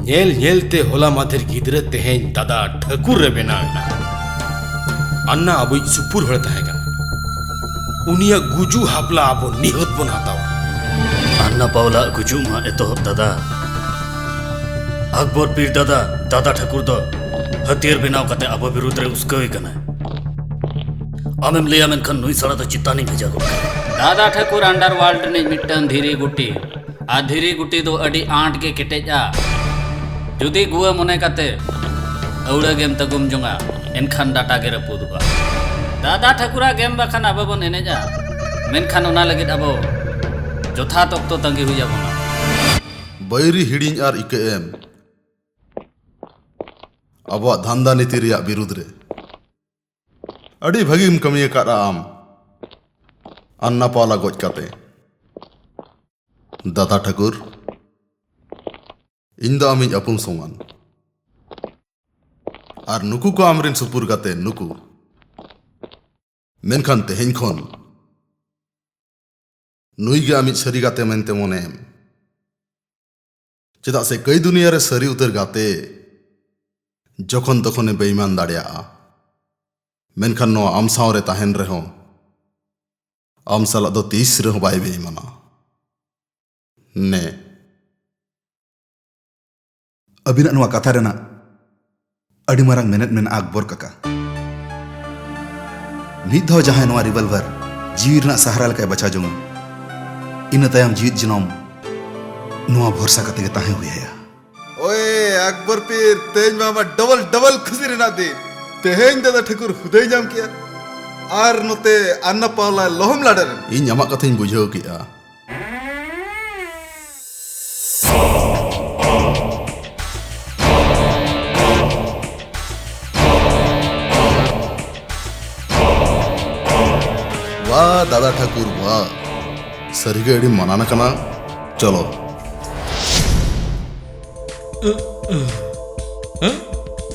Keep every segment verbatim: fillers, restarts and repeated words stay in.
ᱧᱮᱞ ᱧᱮᱞ ᱛᱮ ᱦᱚᱞᱟ ᱢᱟᱫᱷᱮᱨ ᱜᱤᱫᱽᱨᱟᱹ ᱛᱮᱦᱮᱧ ᱫᱟᱫᱟ ᱴᱷᱟᱹᱠᱩᱨ ᱨᱮ ᱵᱮᱱᱟᱣ ᱮᱱᱟ᱾ ᱟᱱᱱᱟ ᱟᱵᱚᱭᱤᱡ ᱥᱩᱯᱩᱨ ᱦᱚᱲᱮ ᱛᱟᱦᱮᱸ ᱠᱟᱱᱟ᱾ ᱩᱱᱤᱭᱟᱜ ᱜᱩᱡᱩᱜ ᱦᱟᱯᱞᱟ ᱟᱵᱚ ᱱᱤᱦᱟᱹᱛ ᱵᱚᱱ ᱦᱟᱛᱟᱣᱟ᱾ ᱟᱱᱱᱟ ᱯᱟᱣᱞᱟ ᱟᱜ ᱜᱩᱡᱩᱜ ᱢᱟ ᱮᱛᱚᱦᱚᱵ ᱫᱟᱫᱟ᱾ ᱟᱠᱵᱚᱨ ᱯᱤᱨ ᱫᱟᱫᱟ, ᱫᱟᱫᱟ ᱴᱷᱟᱹᱠᱩᱨ ᱫᱚ ᱦᱟᱹᱛᱭᱟᱹᱨ ᱵᱮᱱᱟᱣ ᱠᱟᱛᱮ ᱟᱵᱚ ᱵᱤᱨᱩᱫᱷ ᱨᱮ ᱩᱥᱠᱟᱹᱣᱮ ᱠᱟᱱᱟᱭ᱾ ᱟᱢᱮᱢ ᱞᱟᱹᱭᱟ, ᱢᱮᱱᱠᱷᱟᱱ ᱱᱩᱭ ᱥᱟᱲᱟ ᱫᱚ ᱪᱮᱛᱟᱱᱤᱧ ᱵᱷᱮᱡᱟ ᱜᱚᱫ ᱠᱟᱭᱟ᱾ ᱫᱟᱫᱟ ᱴᱷᱟᱹᱠᱩᱨ underworld ᱨᱤᱱᱤᱡ ᱢᱤᱫᱴᱟᱝ ᱫᱷᱤᱨᱤ ᱜᱩᱴᱤ᱾ ᱟᱨ ᱫᱷᱤᱨᱤ ᱜᱩᱴᱤ ᱫᱚ ᱟᱹᱰᱤ ᱟᱸᱴ ᱜᱮ ᱠᱮᱴᱮᱡᱼᱟ᱾ ᱡᱩᱫᱤ ᱜᱩᱣᱟᱹ ᱢᱚᱱᱮ ᱠᱟᱛᱮ ᱟᱹᱣᱲᱟᱹ ᱜᱮᱢ ᱛᱟᱹᱜᱩᱢ ᱡᱚᱝᱟ, ᱮᱱᱠᱷᱟᱱ ᱰᱟᱴᱟ ᱜᱮ ᱨᱟᱹᱯᱩᱫᱚᱜᱼᱟ᱾ ᱫᱟᱫᱟ ᱴᱷᱟᱹᱠᱩᱨᱟᱜ ᱜᱮᱢ ᱵᱟᱠᱷᱟᱱ ᱟᱵᱚ ᱵᱚᱱ ᱮᱱᱮᱡᱼᱟ, ᱢᱮᱱᱠᱷᱟᱱ ᱚᱱᱟ ᱞᱟᱹᱜᱤᱫ ᱟᱵᱚ ᱡᱚᱛᱷᱟᱛ ᱚᱠᱛᱚ ᱛᱟᱺᱜᱤ ᱦᱩᱭ ᱟᱵᱚᱱᱟ᱾ ᱵᱟᱹᱭᱨᱤ ᱦᱤᱲᱤᱧ ᱟᱨ ᱤᱠᱟᱹ ᱮᱢ ᱟᱵᱚᱣᱟᱜ ᱫᱷᱟᱱᱫᱟ ᱱᱤᱛᱤ ᱨᱮᱭᱟᱜ ᱵᱤᱨᱩᱫᱷ ᱨᱮ ᱟᱹᱰᱤ ᱵᱷᱟᱹᱜᱤᱢ ᱠᱟᱹᱢᱤ ᱟᱠᱟᱫᱼᱟ ᱟᱢ, ᱟᱱᱱᱟ ᱯᱟᱣᱞᱟ ᱜᱚᱡ ᱠᱟᱛᱮ᱾ ᱫᱟᱫᱟ ᱴᱷᱟᱹᱠᱩᱨ, ᱤᱧ ᱫᱚ ᱟᱢᱤᱡ ᱟᱹᱯᱩᱢ ᱥᱚᱢᱟᱱ᱾ ᱟᱨ ᱱᱩᱠᱩ ᱠᱚ ᱟᱢᱨᱮᱱ ᱥᱩᱯᱩᱨ ᱜᱟᱛᱮ, ᱱᱩᱠᱩ᱾ ᱢᱮᱱᱠᱷᱟᱱ ᱛᱮᱦᱮᱧ ᱠᱷᱚᱱ ᱱᱩᱭ ᱜᱮ ᱟᱢᱤᱡ ᱥᱟᱹᱨᱤ ᱜᱟᱛᱮ ᱢᱮᱱᱛᱮ ᱢᱚᱱᱮᱭᱮᱢ᱾ ᱪᱮᱫᱟᱜ ᱥᱮ ᱠᱟᱹᱭ ᱫᱩᱱᱤᱭᱟᱹ ᱨᱮ ᱥᱟᱹᱨᱤ ᱩᱛᱟᱹᱨ ᱜᱟᱛᱮ ᱡᱚᱠᱷᱚᱱ ᱛᱚᱠᱷᱚᱱᱮ ᱵᱮᱭᱤᱢᱟᱱ ᱫᱟᱲᱮᱭᱟᱜᱼᱟ, ᱢᱮᱱᱠᱷᱟᱱ ᱱᱚᱣᱟ ᱟᱢ ᱥᱟᱶ ᱨᱮ ᱛᱟᱦᱮᱱ ᱨᱮᱦᱚᱸ ᱟᱢ ᱥᱟᱞᱟᱜ ᱫᱚ ᱛᱤᱥ ᱨᱮᱦᱚᱸ ᱵᱟᱭ ᱵᱮᱭᱤᱢᱟᱱᱟ᱾ ᱱᱮ᱾ ᱟᱹᱵᱤᱱᱟᱜ ᱱᱚᱣᱟ ᱠᱟᱛᱷᱟ ᱨᱮᱱᱟᱜ ᱟᱹᱰᱤ ᱢᱟᱨᱟᱝ ᱢᱮᱱᱮᱫ ᱢᱮᱱᱟᱜᱼᱟ, ᱟᱠᱵᱚᱨ ᱠᱟᱠᱟ᱾ ᱢᱤᱫ ᱫᱷᱟᱣ ᱡᱟᱦᱟᱸᱭ ᱱᱚᱣᱟ revolver ᱡᱤᱣᱤ ᱨᱮᱱᱟᱜ ᱥᱟᱦᱟᱨᱟ ᱞᱮᱠᱟᱭ ᱵᱟᱪᱷᱟᱣ ᱡᱚᱝᱟ, ᱤᱱᱟᱹ ᱛᱟᱭᱚᱢ ᱡᱤᱣᱤᱫ ᱡᱚᱱᱚᱢ ᱱᱚᱣᱟ ᱵᱷᱚᱨᱥᱟ ᱠᱟᱛᱮ ᱜᱮ ᱛᱟᱦᱮᱸ ᱦᱩᱭ ᱟᱭᱟ᱾ ᱳᱭ ᱟᱠᱵᱚᱨ ᱯᱤᱨ, ᱛᱮᱦᱮᱧ ᱢᱟ ᱟᱢᱟᱜ double double ᱠᱷᱩᱥᱤ ᱨᱮᱱᱟᱜ ᱫᱤᱱ᱾ ᱛᱮᱦᱮᱧ ᱫᱟᱫᱟ ᱴᱷᱟᱹᱠᱩᱨ ᱦᱩᱫᱟᱹᱭ ᱧᱟᱢ ᱠᱮᱜᱼᱟ, ᱟᱨ ᱱᱚᱛᱮ ᱟᱱᱱᱟ ᱯᱟᱣᱞᱟ ᱞᱚᱦᱚᱢ ᱞᱟᱰᱮᱨ ᱮᱱᱟ᱾ ᱤᱧ ᱟᱢᱟᱜ ᱠᱟᱛᱷᱟᱧ ᱵᱩᱡᱷᱟᱹᱣ ᱠᱮᱜᱼᱟ᱾ ᱣᱟ ᱫᱟᱫᱟ ᱴᱷᱟᱹᱠᱩᱨ ᱣᱟ, ᱥᱟᱹᱨᱤᱜᱮ ᱟᱹᱰᱤ ᱢᱟᱱᱟᱱ ᱠᱟᱱᱟ᱾ ᱪᱚᱞᱚ᱾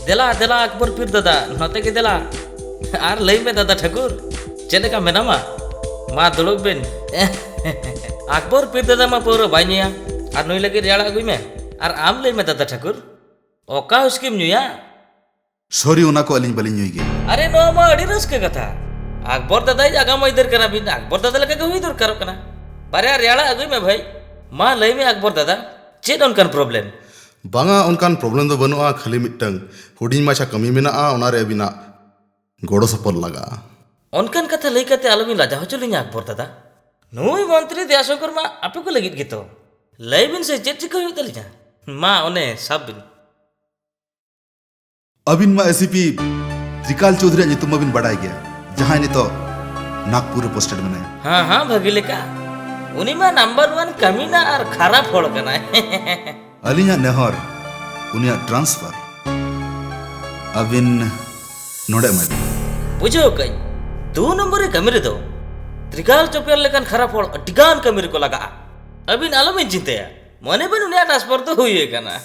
ᱫᱮᱞᱟ, ᱫᱮᱞᱟ, ᱟᱠᱵᱚᱨ ᱯᱤᱨ ᱫᱟᱫᱟ, ᱱᱚᱛᱮ ᱜᱮ ᱫᱮᱞᱟ᱾ ᱟᱨ ᱞᱟᱹᱭ ᱢᱮ ᱫᱟᱫᱟ ᱴᱷᱟᱹᱠᱩᱨ, ᱪᱮᱫ ᱞᱮᱠᱟ ᱢᱮᱱᱟᱢᱟ? ᱢᱟ ᱫᱩᱲᱩᱵ ᱵᱤᱱ᱾ ᱟᱠᱵᱚᱨ ᱯᱤᱨ ᱫᱟᱫᱟ ᱢᱟ ᱯᱟᱹᱣᱨᱟᱹ ᱵᱟᱭ ᱧᱩᱭᱟ, ᱟᱨ ᱱᱩᱭ ᱞᱟᱹᱜᱤᱫ ᱨᱮᱭᱟᱲᱟᱜ ᱟᱹᱜᱩᱭ ᱢᱮ᱾ ᱟᱨ ᱟᱢ ᱞᱟᱹᱭ ᱢᱮ ᱫᱟᱫᱟ ᱴᱷᱟᱹᱠᱩᱨ, ᱚᱠᱟ ᱦᱩᱥᱠᱤᱢ ᱧᱩᱭᱟ? ᱥᱚᱨᱤ, ᱚᱱᱟ ᱠᱚ ᱟᱹᱞᱤᱧ ᱵᱟᱹᱞᱤᱧ ᱧᱩᱭ ᱜᱮᱭᱟ᱾ ᱟᱨᱮ, ᱱᱚᱣᱟ ᱢᱟ ᱟᱹᱰᱤ ᱨᱟᱹᱥᱠᱟᱹ ᱠᱟᱛᱷᱟ᱾ ᱟᱠᱵᱚᱨ ᱫᱟᱫᱟᱭᱤᱡ ᱟᱜᱟᱢ ᱟᱹᱭᱫᱟᱹᱨ ᱠᱟᱱᱟ ᱵᱤᱱ, ᱟᱠᱵᱚᱨ ᱫᱟᱫᱟ ᱞᱮᱠᱟ ᱜᱮ ᱦᱩᱭ ᱫᱚᱨᱠᱟᱨᱚᱜ ᱠᱟᱱᱟ᱾ ᱵᱟᱨᱭᱟ ᱨᱮᱭᱟᱲᱟ ᱟᱹᱜᱩᱭ ᱢᱮ ᱵᱷᱟᱹᱭ᱾ ᱢᱟ ᱞᱟᱹᱭ ᱢᱮ ᱟᱠᱵᱚᱨ ᱫᱟᱫᱟ, ᱪᱮᱫ ᱚᱱᱠᱟᱱ problem? ᱵᱟᱝᱟ, ᱚᱱᱠᱟᱱ problem ᱫᱚ ᱵᱟᱹᱱᱩᱜᱼᱟ, ᱠᱷᱟᱹᱞᱤ ᱢᱤᱫᱴᱟᱝ ᱦᱩᱰᱤᱧ ᱢᱟᱪᱷᱟ ᱠᱟᱹᱢᱤ ᱢᱮᱱᱟᱜᱼᱟ, ᱚᱱᱟᱨᱮ ᱟᱹᱵᱤᱱᱟᱜ ᱜᱚᱲᱚ ᱥᱚᱯᱚᱦᱚᱫ ᱞᱟᱜᱟᱜᱼᱟ᱾ ᱚᱱᱠᱟᱱ ᱠᱟᱛᱷᱟ ᱞᱟᱹᱭ ᱠᱟᱛᱮ ᱟᱞᱚᱵᱤᱱ ᱞᱟᱡᱟ ᱦᱚᱪᱚ ᱞᱤᱧᱟ ᱟᱠᱵᱚᱨ ᱫᱟᱫᱟ᱾ ᱱᱩᱭ ᱢᱚᱱᱛᱨᱤ ᱫᱮᱭᱟᱥᱚᱝᱠᱚᱨ ᱢᱟ ᱟᱯᱮ ᱠᱚ ᱞᱟᱹᱜᱤᱫ ᱜᱮᱛᱚ᱾ ᱞᱟᱹᱭ ᱵᱤᱱ ᱥᱮ, ᱪᱮᱫ ᱪᱤᱠᱟᱹ ᱦᱩᱭᱩᱜ ᱛᱟᱹᱞᱤᱧᱟ? ᱢᱟ ᱚᱱᱮ ᱥᱟᱵ ᱵᱤᱱ᱾ ᱟᱹᱵᱤᱱ ᱢᱟ ACP ᱛᱨᱤᱠᱟᱞ ᱪᱳᱣᱫᱷᱩᱨᱤᱭᱟᱜ ᱧᱩᱛᱩᱢ ᱢᱟᱵᱤᱱ ᱵᱟᱰᱟᱭ ᱜᱮᱭᱟ, ᱡᱟᱦᱟᱸᱭ ᱱᱤᱛᱚᱜ ᱱᱟᱜᱽᱯᱩᱨ ᱨᱮ posted ᱢᱮᱱᱟᱭᱟ᱾ ᱦᱮᱸ, ᱦᱮᱸ, ᱵᱷᱟᱹᱜᱤ ᱞᱮᱠᱟ᱾ ᱩᱱᱤ ᱢᱟ number one ᱠᱟᱹᱢᱤᱱᱟ ᱟᱨ ᱠᱷᱟᱨᱟᱯ ᱦᱚᱲ ᱠᱟᱱᱟᱭ᱾ ᱟᱹᱞᱤᱧᱟᱜ ᱱᱮᱦᱚᱨ, ᱩᱱᱤᱭᱟᱜ transfer᱾ ᱟᱹᱵᱤᱱ ᱱᱚᱰᱮ ᱮᱢᱟᱭ ᱵᱤᱱ᱾ ᱵᱩᱡᱷᱟᱹᱣ ᱠᱟᱹᱧ, ᱫᱩ ᱱᱚᱢᱵᱚᱨᱤ ᱠᱟᱹᱢᱤ ᱨᱮᱫᱚ ᱛᱨᱤᱠᱟᱞ ᱪᱳᱣᱫᱷᱩᱨᱤ ᱞᱮᱠᱟᱱ ᱠᱷᱟᱨᱟᱯ ᱦᱚᱲ ᱟᱹᱰᱤᱜᱟᱱ ᱠᱟᱹᱢᱤ ᱨᱮᱠᱚ ᱞᱟᱜᱟᱜᱼᱟ᱾ ᱟᱹᱵᱤᱱ ᱟᱞᱚᱵᱤᱱ ᱪᱤᱱᱛᱟᱹᱭᱟ, ᱢᱚᱱᱮ ᱵᱤᱱ ᱩᱱᱤᱭᱟᱜ transfer ᱫᱚ ᱦᱩᱭ ᱟᱠᱟᱱᱟ᱾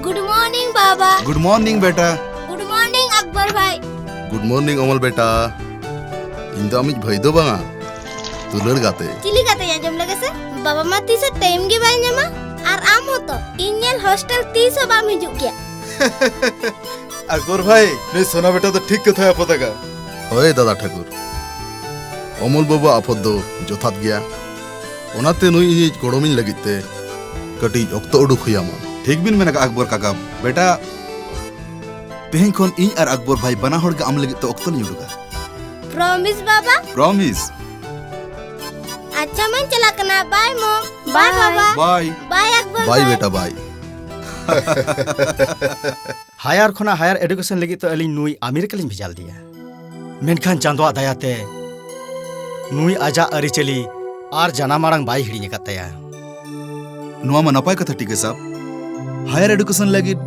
Good morning ᱵᱟᱵᱟ᱾ Good morning ᱵᱮᱴᱟ᱾ Good morning ᱟᱠᱵᱚᱨ ᱵᱷᱟᱭ᱾ Good morning ᱚᱢᱚᱞ ᱵᱮᱴᱟ᱾ ᱤᱧ ᱫᱚ ᱟᱢᱤᱡ ᱵᱷᱟᱹᱭ ᱫᱚ ᱵᱟᱝᱟ, ᱫᱩᱞᱟᱹᱲ ᱜᱟᱛᱮ᱾ ᱪᱤᱞᱤ ᱜᱟᱛᱮ ᱟᱸᱡᱚᱢ ᱞᱮᱜᱮ ᱥᱮ? ᱵᱟᱵᱟ ᱢᱟ ᱛᱤᱥ ᱦᱚᱸ time ᱜᱮ ᱵᱟᱭ ᱧᱟᱢᱟ, ᱟᱨ ᱟᱢ ᱦᱚᱸᱛᱚ ᱤᱧ ᱧᱮᱞ hostel ᱛᱤᱥ ᱦᱚᱸ ᱵᱟᱢ ᱦᱤᱡᱩᱜ ᱜᱮᱭᱟ᱾ ᱟᱠᱵᱚᱨ ᱵᱷᱟᱭ, ᱱᱩᱭ ᱥᱳᱱᱟ ᱵᱮᱴᱟ ᱫᱚ ᱴᱷᱤᱠ ᱠᱟᱛᱷᱟᱭ ᱟᱯᱚᱛ ᱟᱠᱟᱫ᱾ ᱦᱳᱭ ᱫᱟᱫᱟ ᱴᱷᱟᱹᱠᱩᱨ, ᱚᱢᱚᱞ ᱵᱟᱹᱵᱩᱣᱟᱜ ᱟᱯᱚᱛ ᱫᱚ ᱡᱚᱛᱷᱟᱛ ᱜᱮᱭᱟ᱾ ᱚᱱᱟᱛᱮ ᱱᱩᱭ ᱤᱧᱤᱡ ᱜᱚᱲᱚᱢᱤᱧ ᱞᱟᱹᱜᱤᱫ ᱛᱮ ᱠᱟᱹᱴᱤᱡ ᱚᱠᱛᱚ ᱩᱰᱩᱠ ᱦᱩᱭ ᱟᱢᱟ᱾ ᱴᱷᱤᱠ ᱵᱤᱱ ᱢᱮᱱ ᱟᱠᱟᱫ ᱟᱠᱵᱚᱨ ᱠᱟᱠᱟ᱾ ᱵᱮᱴᱟ, ᱛᱮᱦᱮᱧ ᱠᱷᱚᱱ ᱤᱧ ᱟᱨ ᱟᱠᱵᱚᱨ ᱵᱷᱟᱭ ᱵᱟᱱᱟ ᱦᱚᱲ ᱜᱮ ᱟᱢ ᱞᱟᱹᱜᱤᱫ ᱛᱮ ᱚᱠᱛᱚ ᱞᱤᱧ ᱩᱰᱩᱠᱟ᱾ Promise ᱵᱟᱵᱟ? Promise᱾ ᱟᱪᱪᱷᱟ, ᱢᱟᱧ ᱪᱟᱞᱟᱜ ᱠᱟᱱᱟ᱾ Bye mom᱾ Bye ᱵᱟᱵᱟ᱾ Bye᱾ Bye ᱟᱠᱵᱚᱨ ᱵᱷᱟᱭ᱾ Bye ᱵᱮᱴᱟ, bye᱾ Higher ᱠᱷᱚᱱᱟᱜ higher education ᱞᱟᱹᱜᱤᱫ ᱛᱮ ᱟᱹᱞᱤᱧ ᱱᱩᱭ ᱟᱢᱮᱨᱤᱠᱟ ᱞᱤᱧ ᱵᱷᱮᱡᱟ ᱞᱮᱫᱮᱭᱟ, ᱢᱮᱱᱠᱷᱟᱱ ᱪᱟᱸᱫᱳᱣᱟᱜ ᱫᱟᱭᱟᱛᱮ ᱱᱩᱭ ᱟᱡᱟᱜ ᱟᱹᱨᱤᱪᱟᱹᱞᱤ ᱟᱨ ᱡᱟᱱᱟᱢ ᱟᱲᱟᱝ ᱵᱟᱭ ᱦᱤᱲᱤᱧ ᱟᱠᱟᱫ ᱛᱟᱭᱟ᱾ ᱱᱚᱣᱟ ᱢᱟ ᱱᱟᱯᱟᱭ ᱠᱟᱛᱷᱟ ᱴᱤᱠᱟᱹ ᱥᱟᱵ᱾ Higher education ᱞᱟᱹᱜᱤᱫ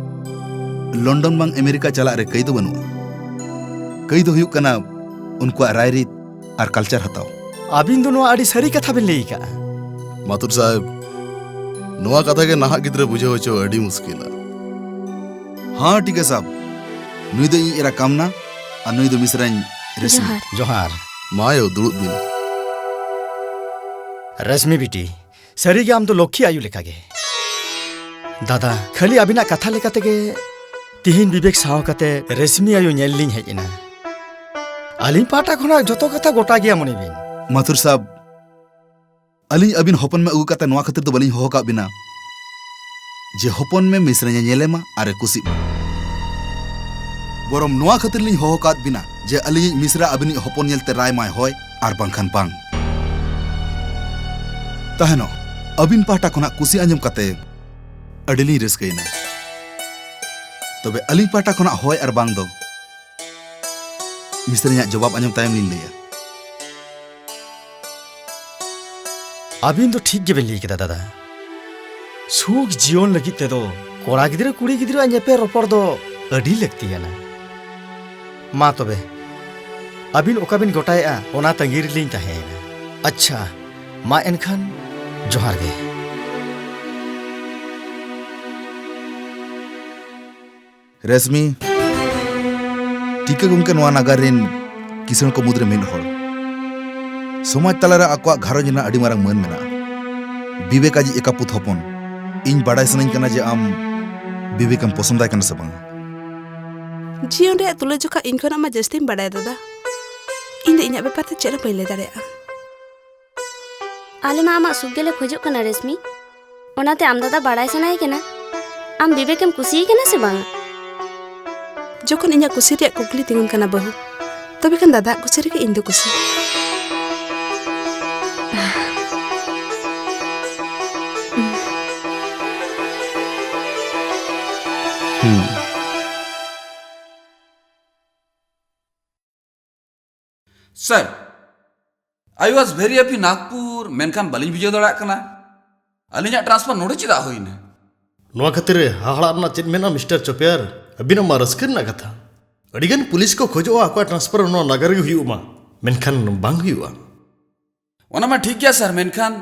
ᱞᱚᱱᱰᱚᱱ ᱵᱟᱝ ᱟᱢᱮᱨᱤᱠᱟ ᱪᱟᱞᱟᱜ ᱨᱮ ᱠᱟᱹᱭ ᱫᱚ ᱵᱟᱹᱱᱩᱜᱼᱟ᱾ ᱠᱟᱹᱭ ᱫᱚ ᱦᱩᱭᱩᱜ ᱠᱟᱱᱟ ᱩᱱᱠᱩᱣᱟᱜ ᱨᱟᱭᱨᱤᱛ ᱟᱨ culture ᱦᱟᱛᱟᱣ᱾ ᱟᱹᱵᱤᱱ ᱫᱚ ᱱᱚᱣᱟ ᱟᱹᱰᱤ ᱥᱟᱹᱨᱤ ᱠᱟᱛᱷᱟ ᱵᱤᱱ ᱞᱟᱹᱭ ᱟᱠᱟᱫᱼᱟ᱾ ᱢᱟᱛᱩᱨ ᱥᱟᱦᱮᱵ, ᱱᱚᱣᱟ ᱠᱟᱛᱷᱟ ᱜᱮ ᱱᱟᱦᱟᱜ ᱜᱤᱫᱽᱨᱟᱹ ᱵᱩᱡᱷᱟᱹᱣ ᱦᱚᱪᱚ ᱟᱹᱰᱤ ᱢᱩᱥᱠᱤᱞᱟ᱾ ᱦᱟᱸ ᱴᱤᱠᱟᱹ ᱥᱟᱵ, ᱱᱩᱭ ᱫᱚ ᱤᱧ ᱮᱨᱟ ᱠᱟᱢᱱᱟ ᱟᱨ ᱱᱩᱭ ᱫᱚ ᱢᱤᱥᱨᱟᱧ ᱨᱮᱥᱢᱤ᱾ ᱡᱚᱦᱟᱨ᱾ ᱡᱚᱦᱟᱨ᱾ ᱢᱟ ᱭᱳ, ᱫᱩᱲᱩᱵ ᱵᱤᱱ᱾ ᱨᱮᱥᱢᱤ ᱵᱤᱴᱤ, ᱥᱟᱹᱨᱤᱜᱮ ᱟᱢ ᱫᱚ ᱞᱚᱠᱠᱷᱤ ᱟᱭᱳ ᱞᱮᱠᱟᱜᱮ᱾ ᱫᱟᱫᱟ, ᱠᱷᱟᱹᱞᱤ ᱟᱹᱵᱤᱱᱟᱜ ᱠᱟᱛᱷᱟ ᱞᱮᱠᱟ ᱛᱮᱜᱮ ᱛᱤᱦᱤᱧ ᱵᱤᱵᱮᱠ ᱥᱟᱶ ᱠᱟᱛᱮ ᱨᱮᱥᱢᱤ ᱟᱭᱳ ᱧᱮᱞ ᱞᱤᱧ ᱦᱮᱡ ᱮᱱᱟ᱾ ᱟᱹᱞᱤᱧ ᱯᱟᱦᱴᱟ ᱠᱷᱚᱱᱟᱜ ᱡᱚᱛᱚ ᱠᱟᱛᱷᱟ ᱜᱚᱴᱟ ᱜᱮᱭᱟ, ᱢᱚᱱᱮ ᱵᱤᱱ᱾ ᱢᱟᱛᱷᱩᱨ ᱥᱟᱵ, ᱟᱹᱞᱤᱧ ᱟᱹᱵᱤᱱ ᱦᱚᱯᱚᱱ ᱢᱮ ᱟᱹᱜᱩ ᱠᱟᱛᱮ ᱱᱚᱣᱟ ᱠᱷᱟᱹᱛᱤᱨ ᱫᱚ ᱵᱟᱹᱞᱤᱧ ᱦᱚᱦᱚ ᱟᱠᱟᱫ ᱵᱤᱱᱟ ᱡᱮ ᱦᱚᱯᱚᱱ ᱢᱮ ᱢᱤᱥᱨᱟ ᱧᱮᱧᱮᱞᱮ ᱢᱟ ᱟᱨ ᱮ ᱠᱩᱥᱤᱜ ᱢᱟ᱾ ᱵᱚᱨᱚᱝ ᱱᱚᱣᱟ ᱠᱷᱟᱹᱛᱤᱨ ᱞᱤᱧ ᱦᱚᱦᱚ ᱟᱠᱟᱫ ᱵᱤᱱᱟ ᱡᱮ ᱟᱹᱞᱤᱧᱤᱡ ᱢᱤᱥᱨᱟ ᱟᱹᱵᱤᱱᱤᱡ ᱦᱚᱯᱚᱱ ᱧᱮᱞᱛᱮ ᱨᱟᱭ ᱢᱟᱭ ᱦᱚᱭ ᱟᱨ ᱵᱟᱝᱠᱷᱟᱱ ᱵᱟᱝ᱾ ᱛᱟᱦᱮᱱᱚᱜ, ᱟᱹᱵᱤᱱ ᱯᱟᱦᱴᱟ ᱠᱷᱚᱱᱟᱜ ᱠᱩᱥᱤ ᱟᱸᱡᱚᱢ ᱠᱟᱛᱮ ᱟᱹᱰᱤ ᱞᱤᱧ ᱨᱟᱹᱥᱠᱟᱹᱭᱮᱱᱟ᱾ ᱛᱚᱵᱮ ᱟᱹᱞᱤᱧ ᱯᱟᱦᱴᱟ ᱠᱷᱚᱱᱟᱜ ᱦᱚᱭ ᱟᱨ ᱵᱟᱝ ᱫᱚ ᱢᱤᱥᱨᱟᱧᱟᱜ ᱡᱚᱵᱟᱵ ᱟᱸᱡᱚᱢ ᱛᱟᱭᱚᱢ ᱞᱤᱧ ᱞᱟᱹᱭᱟ᱾ ᱟᱹᱵᱤᱱ ᱫᱚ ᱴᱷᱤᱠ ᱜᱮᱵᱤᱱ ᱞᱟᱹᱭ ᱠᱮᱫᱟ ᱫᱟᱫᱟ᱾ ᱥᱩᱠ ᱡᱤᱭᱚᱱ ᱞᱟᱹᱜᱤᱫ ᱛᱮᱫᱚ ᱠᱚᱲᱟ ᱜᱤᱫᱽᱨᱟᱹ ᱠᱩᱲᱤ ᱜᱤᱫᱽᱨᱟᱹᱣᱟᱜ ᱧᱮᱯᱮᱞ ᱨᱚᱯᱚᱲ ᱫᱚ ᱟᱹᱰᱤ ᱞᱟᱹᱠᱛᱤᱭᱟᱱᱟ᱾ ᱢᱟ ᱛᱚᱵᱮ, ᱟᱹᱵᱤᱱ ᱚᱠᱟ ᱵᱤᱱ ᱜᱚᱴᱟᱭᱮᱫᱼᱟ, ᱚᱱᱟ ᱛᱟᱺᱜᱤ ᱨᱮᱞᱤᱧ ᱛᱟᱦᱮᱸᱭᱮᱱᱟ᱾ ᱟᱪᱪᱷᱟ, ᱢᱟ ᱮᱱᱠᱷᱟᱱ, ᱡᱚᱦᱟᱨ ᱜᱮ᱾ ᱨᱮᱥᱢᱤ, ᱴᱤᱠᱟᱹ ᱜᱚᱢᱠᱮ ᱱᱚᱣᱟ ᱱᱟᱜᱟᱨ ᱨᱮᱱ ᱠᱤᱥᱟᱹᱬ ᱠᱚ ᱢᱩᱫᱽᱨᱮ ᱢᱤᱫ ᱦᱚᱲ᱾ ᱥᱚᱢᱟᱡᱽ ᱛᱟᱞᱟᱨᱮ ᱟᱠᱚᱣᱟᱜ ᱜᱷᱟᱨᱚᱸᱡᱽ ᱨᱮᱱᱟᱜ ᱟᱹᱰᱤ ᱢᱟᱨᱟᱝ ᱢᱟᱹᱱ ᱢᱮᱱᱟᱜᱼᱟ᱾ ᱵᱤᱵᱮᱠ ᱟᱡᱤᱡ ᱮᱠᱟᱯᱩᱛ ᱦᱚᱯᱚᱱ᱾ ᱤᱧ ᱵᱟᱰᱟᱭ ᱥᱟᱱᱟᱧ ᱠᱟᱱᱟ ᱡᱮ ᱟᱢ ᱵᱤᱵᱮᱠᱮᱢ ᱯᱚᱥᱚᱸᱫᱟᱭ ᱠᱟᱱᱟ ᱥᱮ ᱵᱟᱝ? ᱡᱤᱭᱚᱱ ᱨᱮᱭᱟᱜ ᱛᱩᱞᱟᱹᱡᱚᱠᱷᱟ ᱤᱧ ᱠᱷᱚᱱᱟᱜ ᱢᱟ ᱡᱟᱹᱥᱛᱤᱢ ᱵᱟᱰᱟᱭᱟ ᱫᱟᱫᱟ᱾ ᱤᱧ ᱫᱚ ᱤᱧᱟᱹᱜ ᱵᱮᱯᱟᱨ ᱛᱮ ᱪᱮᱫ ᱦᱚᱸ ᱵᱟᱹᱧ ᱞᱟᱹᱭ ᱫᱟᱲᱮᱭᱟᱜᱼᱟ᱾ ᱟᱞᱮ ᱢᱟ ᱟᱢᱟᱜ ᱥᱩᱠ ᱜᱮᱞᱮ ᱠᱷᱚᱡᱚᱜ ᱠᱟᱱᱟ ᱨᱮᱥᱢᱤ᱾ ᱚᱱᱟᱛᱮ ᱟᱢ ᱫᱟᱫᱟ ᱵᱟᱲᱟᱭ ᱥᱟᱱᱟᱭᱮ ᱠᱟᱱᱟ, ᱟᱢ ᱵᱤᱵᱮᱠᱮᱢ ᱠᱩᱥᱤᱭᱮ ᱠᱟᱱᱟ ᱥᱮ ᱵᱟᱝ? ᱡᱚᱠᱷᱚᱱ ᱤᱧᱟᱹᱜ ᱠᱩᱥᱤ ᱨᱮᱭᱟᱜ ᱠᱩᱠᱞᱤ ᱛᱤᱸᱜᱩᱱ ᱠᱟᱱᱟ ᱵᱟᱹᱦᱩ, ᱛᱚᱵᱮ ᱠᱷᱟᱱ ᱫᱟᱫᱟᱣᱟᱜ ᱠᱩᱥᱤ ᱨᱮᱜᱮ ᱤᱧ ᱫᱚ ᱠᱩᱥᱤ᱾ ᱦᱩᱸ᱾ Sir, I was very happy Nagpur, ᱢᱮᱱᱠᱷᱟᱱ ᱵᱟᱹᱞᱤᱧ ᱵᱩᱡᱷᱟᱹᱣ ᱫᱟᱲᱮᱭᱟᱜ ᱠᱟᱱᱟ ᱟᱹᱞᱤᱧᱟᱜ transfer ᱱᱚᱰᱮ ᱪᱮᱫᱟᱜ ᱦᱩᱭᱱᱟ? ᱱᱚᱣᱟ ᱠᱷᱟᱹᱛᱤᱨ ᱨᱮ ᱦᱟᱦᱟᱲᱟᱜ ᱨᱮᱱᱟᱜ ᱪᱮᱫ ᱢᱮᱱᱟᱜᱼᱟ, ᱢᱤᱥᱴᱟᱨ ᱪᱚᱯᱮᱭᱟᱨ? ᱟᱹᱵᱤᱱᱟᱜ ᱢᱟ ᱨᱟᱹᱥᱠᱟᱹ ᱨᱮᱱᱟᱜ ᱠᱟᱛᱷᱟ᱾ ᱟᱹᱰᱤᱜᱟᱱ ᱯᱩᱞᱤᱥ ᱠᱚ ᱠᱷᱚᱡᱚᱜᱼᱟ ᱟᱠᱚᱣᱟᱜ transfer ᱱᱚᱣᱟ ᱱᱟᱜᱟᱨ ᱨᱮᱜᱮ ᱦᱩᱭᱩᱜ ᱢᱟ, ᱢᱮᱱᱠᱷᱟᱱ ᱵᱟᱝ ᱦᱩᱭᱩᱜᱼᱟ᱾ ᱚᱱᱟ ᱢᱟ ᱴᱷᱤᱠ ᱜᱮᱭᱟ sir, ᱢᱮᱱᱠᱷᱟᱱ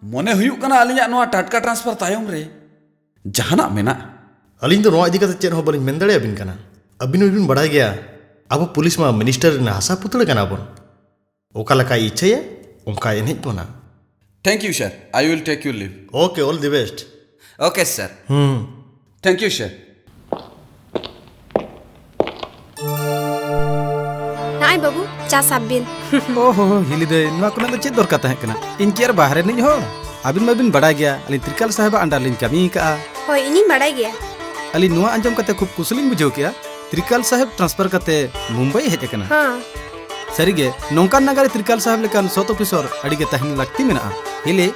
ᱢᱚᱱᱮ ᱦᱩᱭᱩᱜ ᱠᱟᱱᱟ ᱟᱹᱞᱤᱧᱟᱜ ᱱᱚᱣᱟ ᱴᱟᱴᱠᱟ transfer ᱛᱟᱭᱚᱢ ᱨᱮ ᱡᱟᱦᱟᱱᱟᱜ ᱢᱮᱱᱟᱜᱼᱟ᱾ ᱟᱹᱞᱤᱧ ᱫᱚ ᱱᱚᱣᱟ ᱤᱫᱤ ᱠᱟᱛᱮ ᱪᱮᱫ ᱦᱚᱸ ᱵᱟᱹᱞᱤᱧ ᱢᱮᱱ ᱫᱟᱲᱮᱭᱟᱵᱤᱱ ᱠᱟᱱᱟ᱾ ᱟᱹᱵᱤᱱ ᱦᱚᱸᱵᱤᱱ ᱵᱟᱲᱟᱭ ᱜᱮᱭᱟ, ᱟᱵᱚ ᱯᱩᱞᱤᱥ ᱢᱟ ᱢᱤᱱᱤᱥᱴᱟᱨ ᱨᱮᱱ ᱦᱟᱥᱟ ᱯᱩᱛᱲᱟᱹ ᱠᱟᱱᱟ ᱵᱚᱱ᱾ ᱚᱠᱟ ᱞᱮᱠᱟᱭ ᱤᱪᱪᱷᱟᱹᱭᱟ, ᱚᱱᱠᱟᱭ ᱮᱱᱮᱡ ᱵᱚᱱᱟ᱾ Thank you, sir. I will take your leave. Okay, all the best. Okay, sir. Hmm. Thank you, sir. ᱱᱚᱜᱼᱚᱭ ᱵᱟᱹᱵᱩ, ᱪᱟ ᱥᱟᱵ ᱵᱤᱱ᱾ ᱳᱦᱳ, ᱦᱤᱞᱤ ᱫᱟᱹᱭ, ᱱᱚᱣᱟ ᱠᱚᱨᱮᱱᱟᱜ ᱫᱚ ᱪᱮᱫ ᱫᱚᱨᱠᱟᱨ ᱛᱟᱦᱮᱸ ᱠᱟᱱᱟ? ᱤᱧ ᱠᱤ ᱟᱨ ᱵᱟᱦᱨᱮ ᱨᱤᱱᱤᱡ ᱦᱚᱲ? ᱟᱹᱵᱤᱱ ᱢᱟᱵᱤᱱ ᱵᱟᱰᱟᱭ ᱜᱮᱭᱟ, ᱟᱹᱞᱤᱧ ᱛᱨᱤᱠᱟᱞ ᱥᱟᱦᱮᱵᱟᱜ under ᱞᱤᱧ ᱠᱟᱹᱢᱤ ᱟᱠᱟᱫᱼᱟ᱾ ᱦᱳᱭ, ᱤᱧᱤᱧ ᱵᱟᱰᱟᱭ ᱜᱮᱭᱟ᱾ ᱟᱹᱞᱤᱧ ᱱᱚᱣᱟ ᱟᱸᱡᱚᱢ ᱠᱟᱛᱮ ᱠᱷᱩᱵ ᱠᱩᱥᱤ ᱞᱤᱧ ᱵᱩᱡᱷᱟᱹᱣ ᱠᱮᱫᱼᱟ, ᱛᱨᱤᱠᱟᱞ ᱥᱟᱦᱮᱵ transfer ᱠᱟᱛᱮ ᱢᱩᱢᱵᱟᱭ ᱦᱮᱡ ᱟᱠᱟᱱᱟ᱾ ᱦᱮᱸ᱾ ᱥᱟᱹᱨᱤᱜᱮ, ᱱᱚᱝᱠᱟᱱ ᱱᱟᱜᱟᱨ ᱨᱮ ᱛᱨᱤᱠᱟᱞ ᱥᱟᱦᱮᱵ ᱞᱮᱠᱟᱱ ᱥᱚᱛ officer ᱟᱹᱰᱤ ᱜᱮ ᱛᱟᱦᱮᱱ ᱞᱟᱹᱠᱛᱤ ᱢᱮᱱᱟᱜᱼᱟ᱾ ᱦᱤᱞᱤ,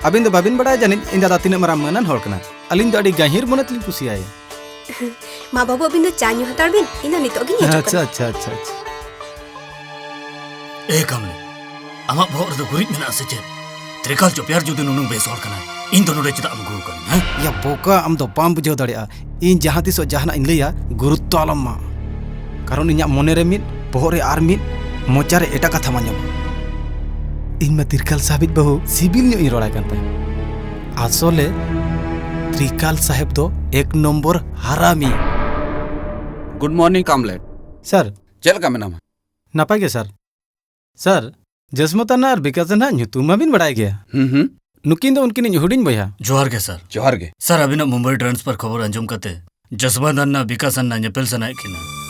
ᱟᱹᱵᱤᱱ ᱫᱚ ᱵᱟᱵᱤᱱ ᱵᱟᱰᱟᱭᱟ ᱡᱟᱹᱱᱤᱡ, ᱤᱧ ᱫᱟᱫᱟ ᱛᱤᱱᱟᱹᱜ ᱢᱟᱨᱟᱝ ᱢᱟᱹᱱᱟᱱ ᱦᱚᱲ ᱠᱟᱱᱟ᱾ ᱟᱹᱞᱤᱧ ᱫᱚ ᱟᱹᱰᱤ ᱜᱟᱹᱦᱤᱨ ᱢᱚᱱᱮ ᱛᱮᱞᱤᱧ ᱠᱩᱥᱤᱭᱟᱭᱟ᱾ ᱢᱟ ᱵᱟᱹᱵᱩ, ᱟᱹᱵᱤᱱ ᱫᱚ ᱪᱟ ᱧᱩ ᱦᱟᱛᱟᱲ ᱵᱤᱱ, ᱤᱧ ᱫᱚ ᱱᱤᱛᱚᱜ ᱜᱤᱧ ᱦᱤᱡᱩᱜ ᱟᱪᱪᱷᱟ, ᱠᱟᱱᱟ᱾ ᱟᱪᱪᱷᱟ, ᱟᱪᱪᱷᱟ, ᱟᱪᱪᱷᱟ᱾ ᱮ ᱠᱟᱢᱞᱤ, ᱟᱢᱟᱜ ᱵᱚᱦᱚᱜ ᱨᱮᱫᱚ ᱜᱩᱨᱤᱡ ᱢᱮᱱᱟᱜᱼᱟ ᱥᱮ ᱪᱮᱫ? ᱛᱨᱤᱠᱟᱞ ᱪᱚᱯᱮᱭᱟᱨ ᱡᱩᱫᱤ ᱱᱩᱱᱟᱹᱝ ᱵᱮᱥ ᱦᱚᱲ ᱠᱟᱱᱟᱭ, ᱤᱧ ᱫᱚ ᱱᱚᱰᱮ ᱪᱮᱫᱟᱜ ᱮᱢ ᱟᱹᱜᱩ ᱟᱠᱟᱫᱤᱧᱟ, ᱦᱮᱸ? ᱭᱟ ᱵᱚᱠᱟ, ᱟᱢ ᱫᱚ ᱵᱟᱢ ᱵᱩᱡᱷᱟᱹᱣ ᱫᱟᱲᱮᱭᱟᱜᱼᱟ᱾ ᱤᱧ ᱡᱟᱦᱟᱸ ᱛᱤᱥᱚᱜ ᱡᱟᱦᱟᱱᱟᱜ ᱤᱧ ᱞᱟᱹᱭᱟ, ᱜᱩᱨᱩᱛᱛᱚ ᱟᱞᱚᱢ ᱮᱢᱟ᱾ ᱠᱟᱨᱚᱱ ᱤᱧᱟᱹᱜ ᱢᱚᱱᱮ ᱨᱮ ᱢᱤᱫ, ᱵᱚᱦᱚᱜ ᱨᱮ ᱟᱨ ᱢᱤᱫ, ᱢᱚᱪᱟ ᱨᱮ ᱮᱴᱟᱜ ᱠᱟᱛᱷᱟᱢ ᱟᱸᱡᱚᱢᱟ᱾ ᱤᱧ ᱢᱟ ᱛᱨᱤᱠᱟᱞ ᱥᱟᱦᱮᱵᱤᱡ ᱵᱟᱹᱦᱩ ᱥᱤᱵᱤᱞ ᱧᱚᱜ ᱤᱧ ᱨᱚᱲᱟᱭ ᱠᱟᱱ ᱛᱟᱦᱮᱸᱫ᱾ ᱟᱥᱚᱞᱮ ᱛᱨᱤᱠᱟᱞ ᱥᱟᱦᱮᱵ ᱫᱚ ᱮᱠ ᱱᱚᱢᱵᱚᱨ ᱦᱟᱨᱟᱢᱤ᱾ Good morning, ᱠᱟᱢᱞᱮᱴ᱾ ᱥᱟᱨ᱾ ᱪᱮᱫ ᱞᱮᱠᱟ ᱢᱮᱱᱟᱢᱟ? ᱱᱟᱯᱟᱭ ᱜᱮ ᱥᱟᱨ᱾ ᱥᱟᱨ, ᱡᱚᱥᱢᱚᱛ ᱟᱱᱱᱟ ᱟᱨ ᱵᱤᱠᱟᱥ ᱟᱱᱱᱟ ᱧᱩᱛᱩᱢ ᱢᱟᱵᱤᱱ ᱵᱟᱲᱟᱭ ᱜᱮᱭᱟ᱾ ᱦᱩᱸ, ᱦᱩᱸ᱾ ᱱᱩᱠᱤᱱ ᱫᱚ ᱩᱱᱠᱤᱱᱤᱡ ᱦᱩᱰᱤᱧ ᱵᱚᱭᱦᱟ᱾ ᱡᱚᱦᱟᱨ ᱜᱮ, ᱥᱟᱨ᱾ ᱡᱚᱦᱟᱨ ᱜᱮ᱾ ᱥᱟᱨ, ᱟᱹᱵᱤᱱᱟᱜ ᱢᱩᱢᱵᱟᱭ transfer ᱠᱷᱚᱵᱚᱨ ᱟᱸᱡᱚᱢ ᱠᱟᱛᱮ ᱡᱚᱥᱢᱚᱛ ᱟᱱᱱᱟ, ᱵᱤᱠᱟᱥ ᱟᱱᱱᱟ ᱧᱮᱯᱮᱞ ᱥᱟᱱᱟᱭᱮᱫ ᱠᱤᱱᱟ᱾